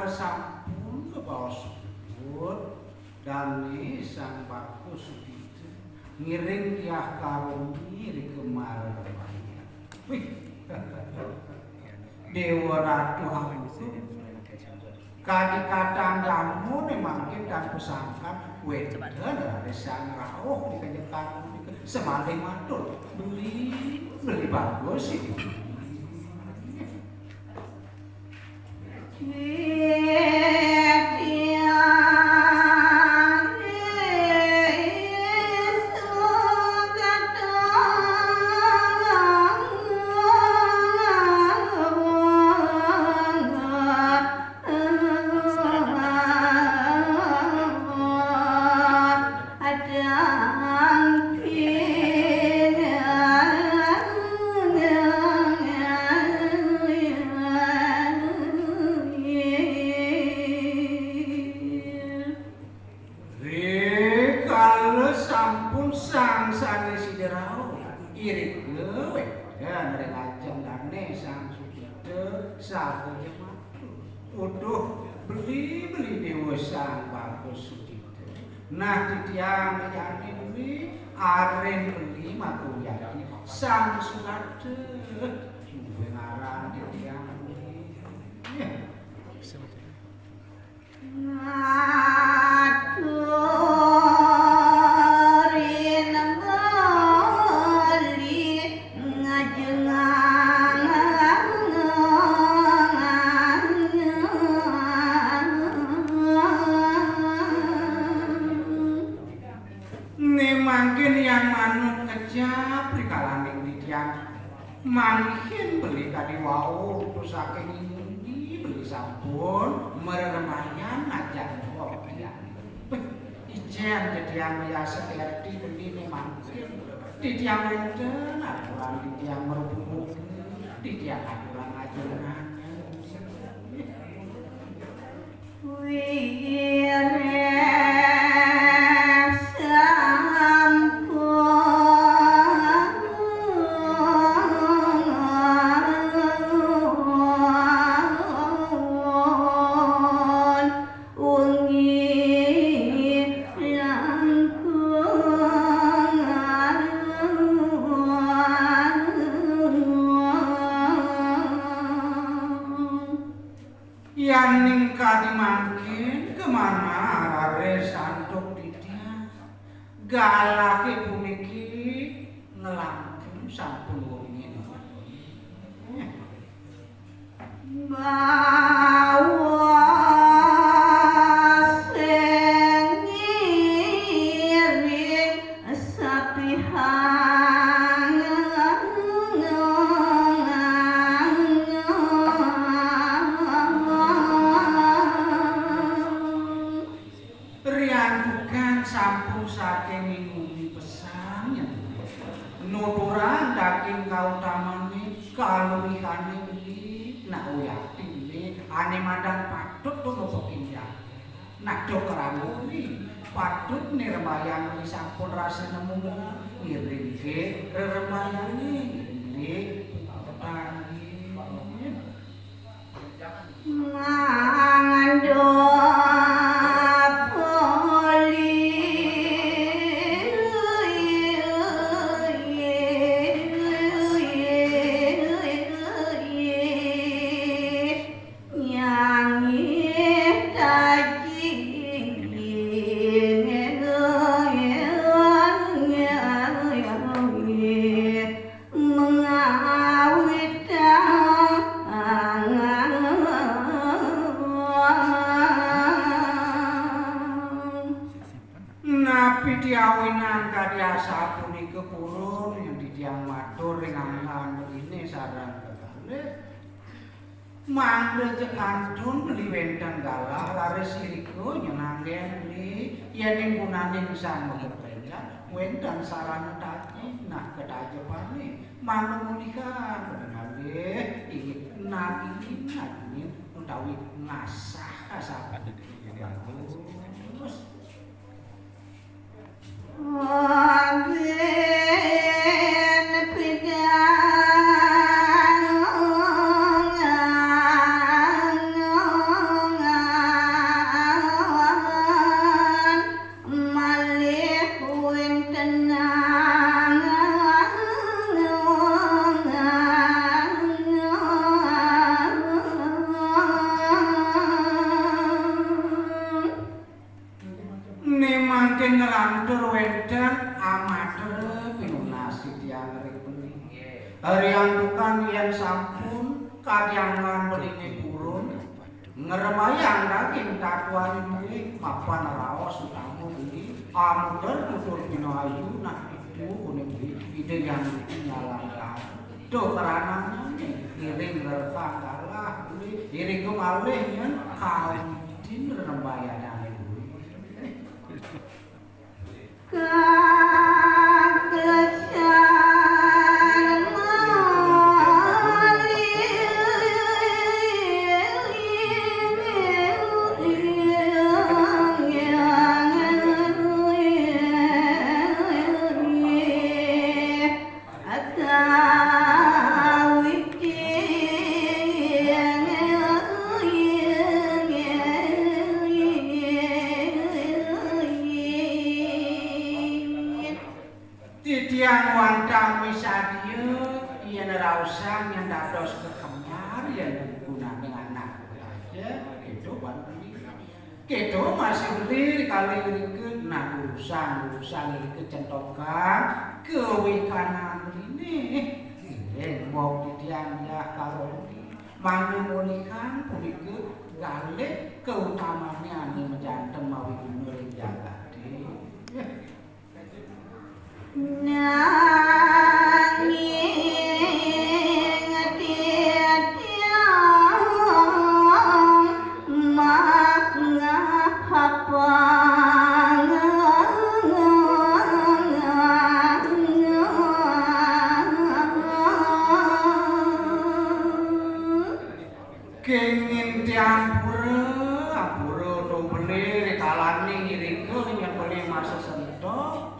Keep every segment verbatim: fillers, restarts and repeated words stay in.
Sampun kebaos puput, dane Sang Bagus Sudita ngiring Diah Karuni ri kemar reraya. Wih, Dewa Ratu Agung. Kadi kadang damu ne mangkin tan pasangkan wenten raris sang rauh di kanjeng Karuni, semalih matur, "Beli, beli bagus sih." Rikala sampun sang sane sida rauh, irika wenten ring ajeng dane Sang Sudita saha jematu. Uduh beli-beli Dewa Sang Bagus Sudita. Nah, titiang jani beli, aren beli maka wiakti Sang Sudata. Duwe ngaran titiang beli. Ya. Ngaturin beli ngajengang. Né mangkin yang manut kecap rikalaning titiang. Mangkin beli kadi wau, saking ngendi beli sampun marerembayan ajeng wau titiang. Beh, icén titiang mayasa kerti beli né mangkin. Titiang wénten aturan titiang mrebu mugi. Titiang aturan ajengan. Wiréh sampun wengi langkung. Yaning kadi mangkin, kamanah raris antuk titiang. Galahé puniki nglangkung sampun wengi. Baos ngiring sapihang. Riantukan sampun saking ngingumi pesan, nuturang daging kautamané, kaluihané beli, nak wiakti beli, ané madan patut to mapekinjak. Nak to keranggupi, patut né rembayang beli sampun rasa nemu, ngiring ké rerembayané beli. Mangandhap oli. Nyangih taji. Mengawitang. Napi ti awinan kadi asapunika purun, yen titiang matur ring anggan beliné sareng kekalih. Mangda ja kantun beli wénten galah, raris irika nyenanggén beli, yéning gunaning sang makepencak, wénten sarana taji, nah katajepané, mangda mulihan, nggih, inggih, nagingin, nagingin, utawi ngasah, ngasah. Bagus. Aduh, pinunas titiang ring beli. Riantukan yén sampun kadyangan beliné purun, ngrembayang daging tatuané duwé, mapan raos utama beli, amuter tutur pinahayu, nah itu koné beli, Ida Hyang Widi nyalangkah. Duh, karananyané, iring rerkang kalah beli, iring kemalih yén kawidin rerembayanané beli. Titiang wantah misadia, yén raosang yén dados kekembar, yén gunane anak. Ya, itu ban beli. Kéto masih beli kali irika, nah, urusan-urusan irika centokan kewikanan beliné. Inggih, mbok titiang yah karoni. Mangda molihan punika galih kautamane ane majanten mawi guna ring jagaté. Nanging titiang mangapang. Kenging tiang pura, pura to beli rikalaning irika nyebeli masa sentok.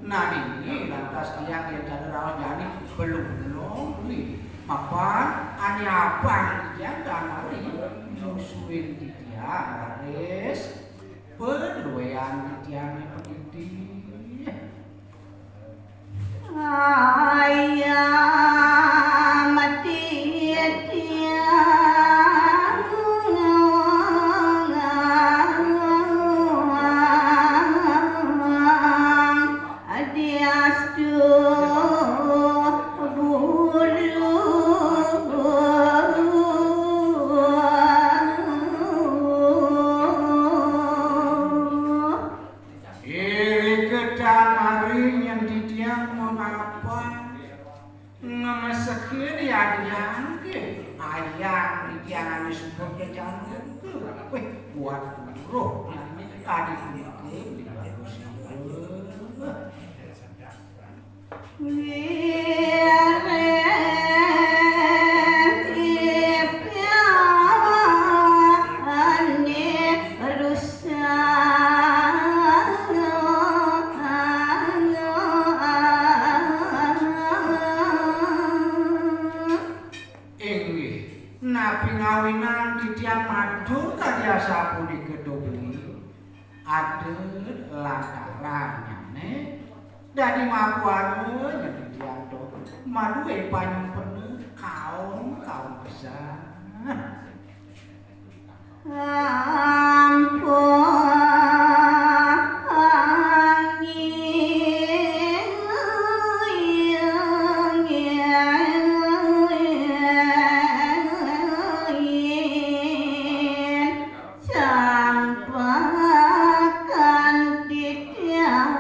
Nah, niki lantas tiang yen dadi raos jani belum belum nih. Mapan ane abang tiang dan hari nyusuin titiang raris peduwean titiang peniti. Ayam titiang adiastu bulu. Irika tan ari nyén titiang mengapa ngemesekin yadian ke ayam titiang ane sumput ke jalur ke. Wih, buat buruh nyane tadi kulikin di bagus. Inggih, napi ngawinan titiang matur kadi asapunika to beli? Aduh, lantaran nyane dadi makuana nyedidi antuk madué panyumpena kaum-kaum pisan. Ampun. Sampakan titiang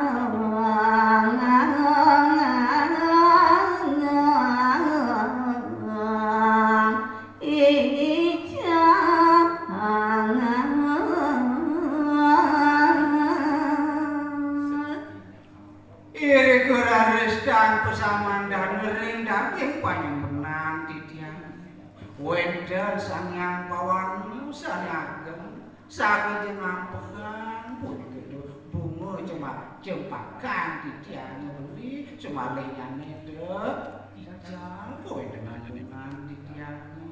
ijang. Irika raris tan pasamandana ring daging panyempenan titiang. Wénten Sang Hyang Pawarna sané ageng, sané ngampehang punika bunga cemak-, cempakan titiangé beli, sumalihnyane dek ical kawéntenan titiangé.